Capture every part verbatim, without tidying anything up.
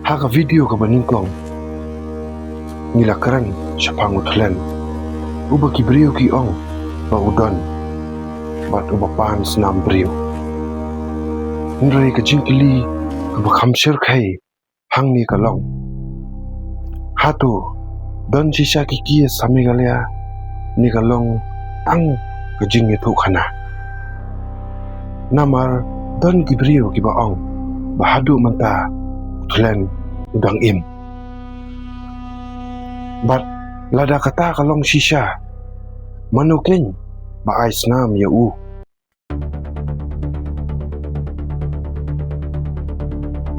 Ha ka video kaba nyngkong ngi la kren shaphang u Thlen, uba ki briew ki ong ba u don bad uba pan snam briew. Hynrei ka jingkylli kaba kham shyrkhei hangne ka long, hato don shisha ki case ha Meghalaya ne ka long tang ka jingïathuhkhana? Namar don ki briew kiba ong ba haduh mynta u Thlen u dang im. Bad lada kata ka long shisha, mano keiñ ba ai snam ïa u?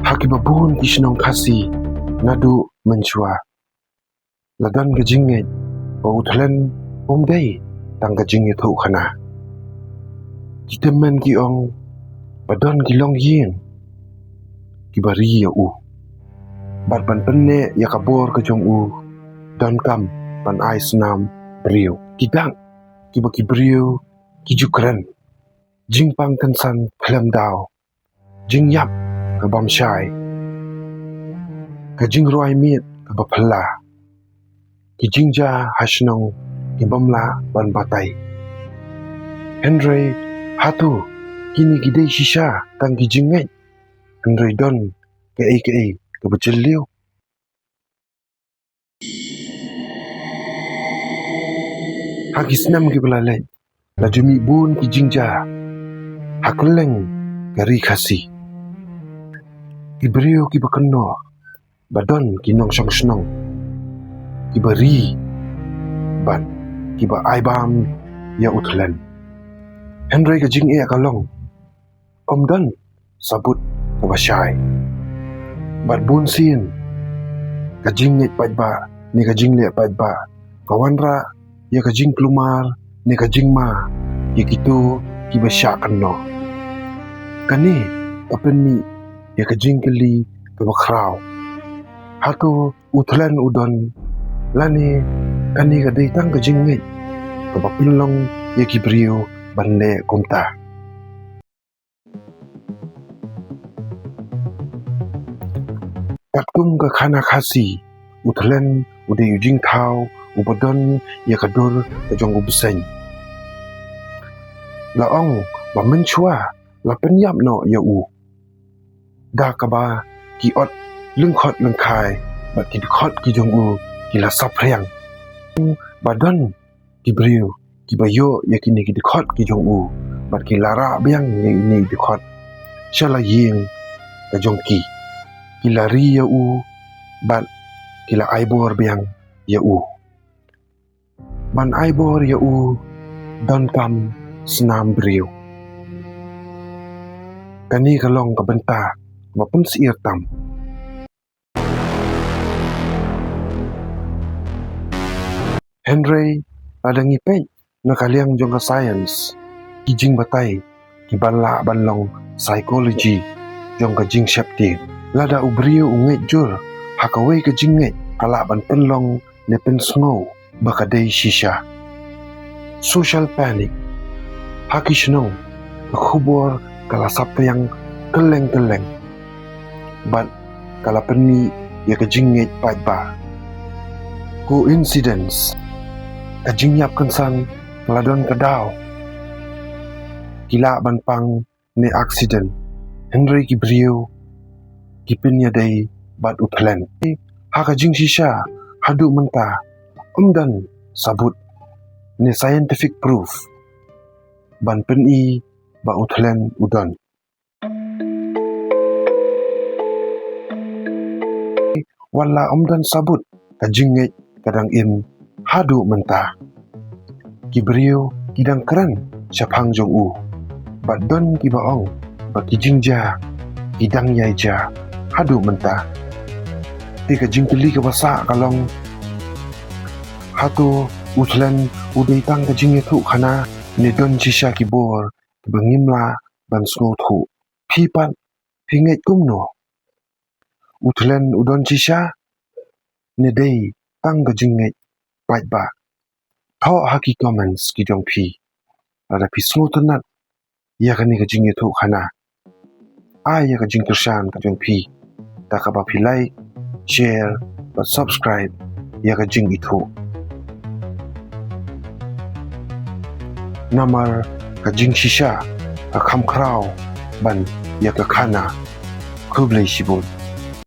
Ha kiba bun ki shnong Khasi naduh mynshuwa la don ka jingngeit ba u Thlen um dei tang ka jingïathuhkhana. Ki tymmen ki ong ba don ki longïing kiba ri ïa u, bad ban pynneh ïa ka bor ka jong u donkam ban ai snam briew. Ki dak kiba ki briew ki ju kren: jingpang kynsan khlem daw, jingïap ka bym shai, ka jingrwai miet kaba phylla, ki jingjia ha shnong ki bym lah ban batai. Hynrei hato kine ki dei shisha tang ki jingngeit, hynrei don kaei kaei kaba jylliew? Ha ki snem kiba la leit, la ju mih bun ki jingjia ha kylleng ka ri Khasi. Ki briew kiba kynnoh ba don ki nongshong shnong kiba ri bad kiba ai bam ïa u Thlen. Hynrei ka jingeh ka long, ym don sabut kaba shai. Bad bunsien ka jingngeit paidbah ne ka jingleh paidbah ka wanrah ïa ka jingkulmar ne ka jingma ïa kito kiba shah kynnoh. Kane ka pynmih ïa ka jingkylli kaba khraw: hato u Thlen u don, lane kane ka dei tang ka jingngeit kaba pynlong ïa ki briew ban leh kumta? Katkum ka khana Khasi, u Thlen u dei u jingthaw uba don ïa ka dur ka jong u bseiñ. La ong ba mynshuwa la pynïap noh ïa u da kaba ki ot lyngkhot lyngkhai bad ki dkhot ki jong u ki la saphriang. Ba don ki briew kiba ïoh ïa kine ki dkhot ki jong u bad ki la rah biang ïa kine ki dkhot sha la ïing ka jong ki. Ki la ri ïa u bad ki la ai bor biang ïa u. Ban ai bor ïa u donkam snam briew. Kane ka long ka bynta ba pynsyier tam. Hynrei lada ngi peit na ka liang jong ka science, ki jingbatai kiban lah ban long psychology jong ka jingsheptieng. Lada u briew u ngeit jur ha kawei ka jingngeit, ka lah ban pynlong ne pynsngew ba ka dei shisha. Social panic. Ha ki shnong ka khubor ka la saphriang kylleng kylleng bad ka la pynmih ïa ka jingngeit paidbah. Coincidence. Ka jingïap kynsan ka la don ka daw. Ki lah ban pang ne accident, hynrei ki briew ki pynïadei bad u Thlen. Ha ka jingshisha, haduh mynta ym don sabut ne scientific proof ban pyni ba u Thlen u don. Wat la ym don sabut, ka jingngeit ka dang im haduh mynta. Ki briew ki dang kren shaphang jong u bad don kiba ong ba ki jingjia ki dang ïai jia haduh mynta. Te ka jingkylli kaba sah ka long, hato u Thlen u dei tang ka jingïathuhkhana ne don shisha ki bor kiba ngim lah ban sngewthuh? Phi pat phi ngeit kumno? U Thlen u don shisha ne dei tang ka jingngeit paidbah? Thoh ha ki comments ki jong phi lada phi sngewtynnat ïa kane ka jingïathuhkhana. Ai ïa ka jingkyrshan ka jong phi da kaba phi like, share bad subscribe ïa ka jingithuh. Namar ka jingshisha ka kham khraw ban ïa ka khana. Khublei shibun.